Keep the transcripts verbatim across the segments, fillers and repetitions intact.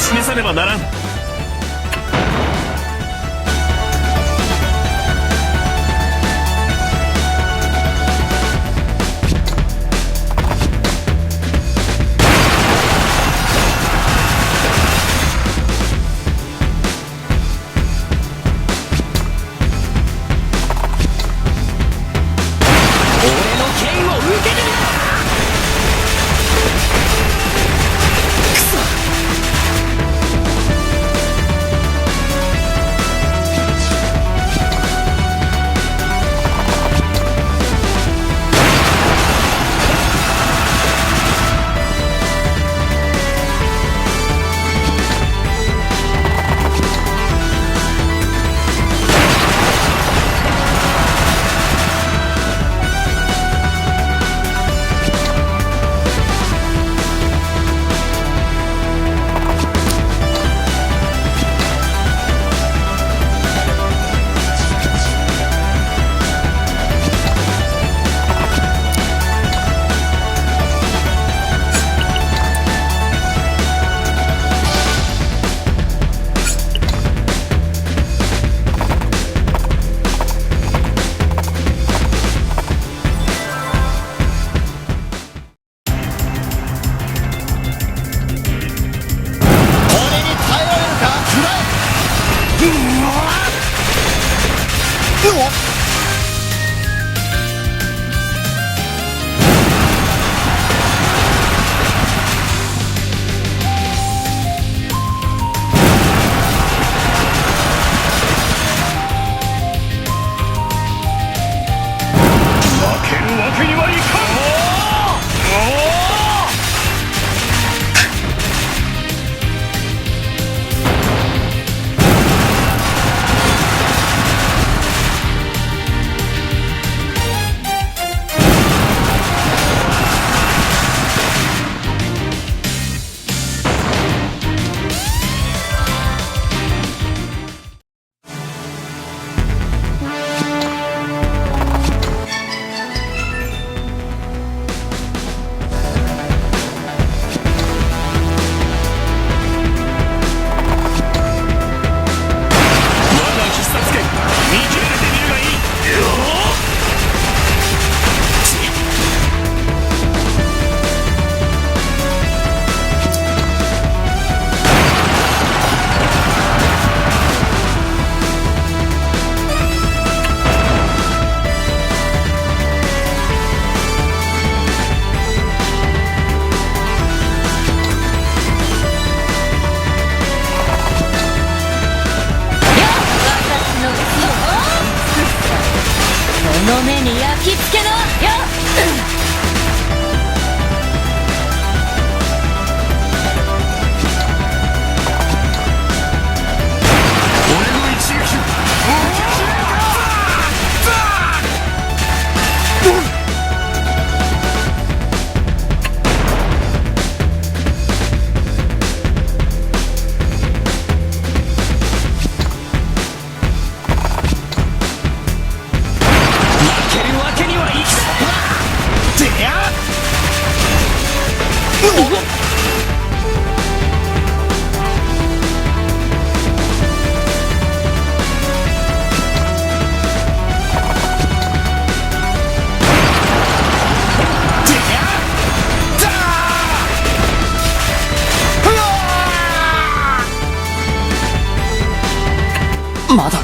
示さねばならん。 俺の剣を受けてみろ！ 俺に耐えられるか？食らえ！うわっ！うわっ！ 負けるわけにはいかん！ 我が必殺拳、見切られてみるがいい。 この目に焼き付けな。よっ！ 俺の一撃を受けてくれるか！ 負けるわけにはいかない！てや！うわっ！ まだ。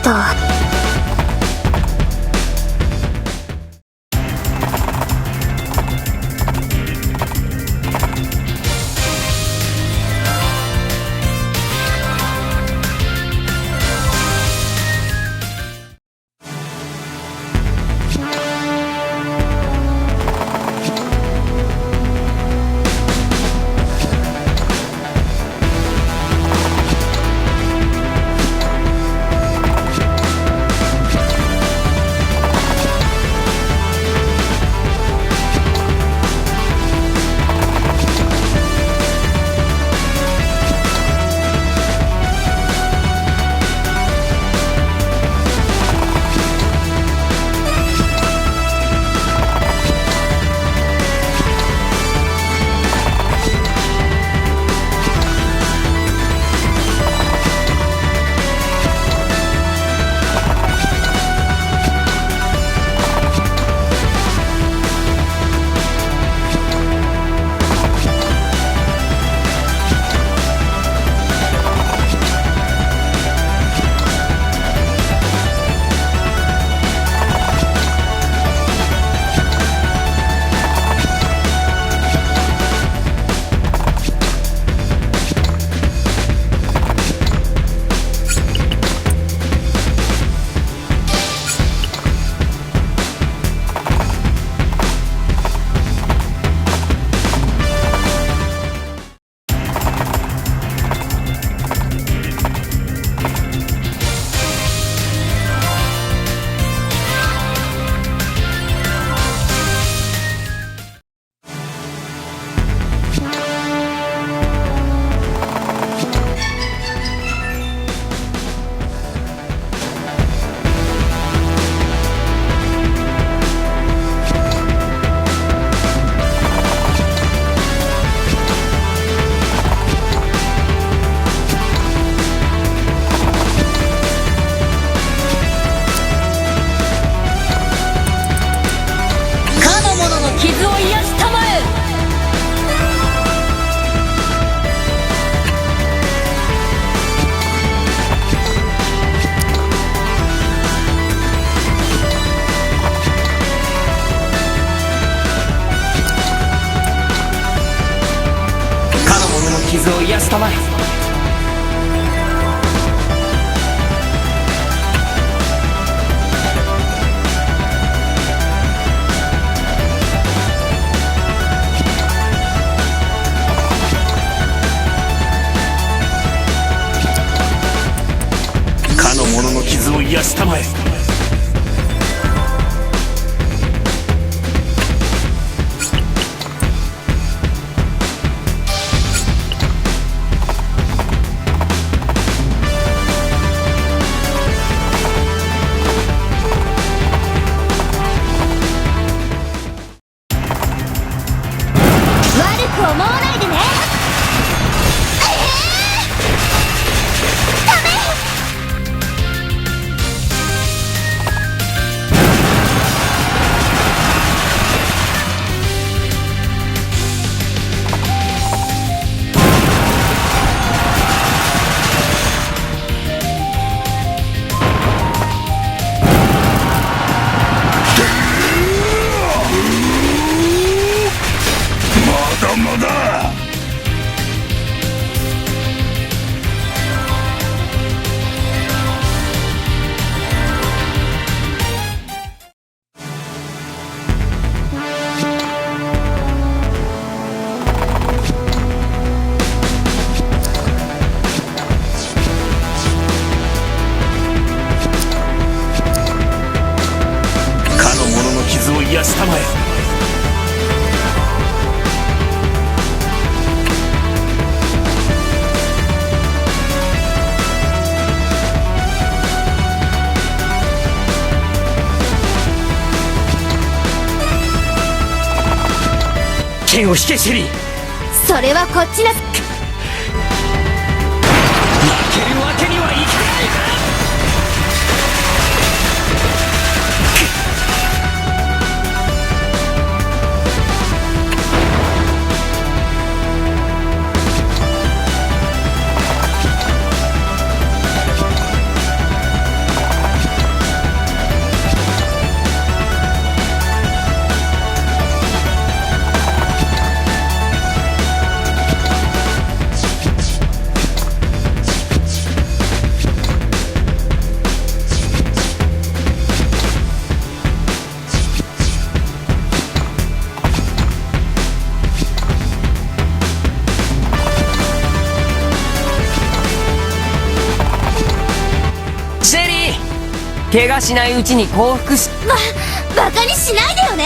かの者の傷を癒したまえ。かの者の傷を癒したまえ。かの者の傷を癒したまえ。まだまだ。かの者の傷を癒したまえ。剣を引け、シェリー。それはこっちの。負けるわけにはいかない。怪我しないうちに降伏し、ば、バカにしないでよね。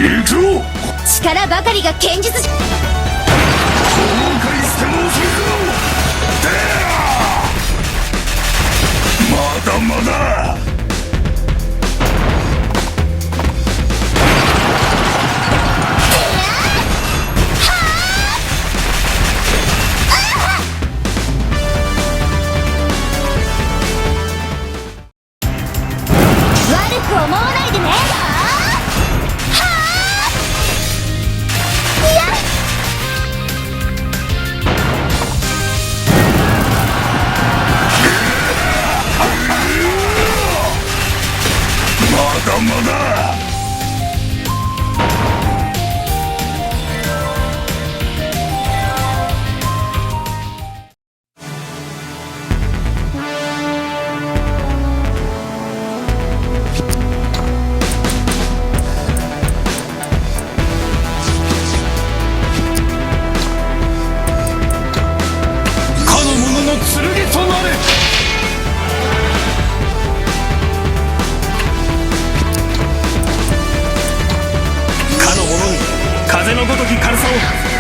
行くぞ！力ばかりが堅実じゃ。後悔しても遅いぞ！てや！まだまだ！悪く思わないでね。はあ！いや！まだまだ！ かの者の剣となれ！かの者に風のごとき辛さを！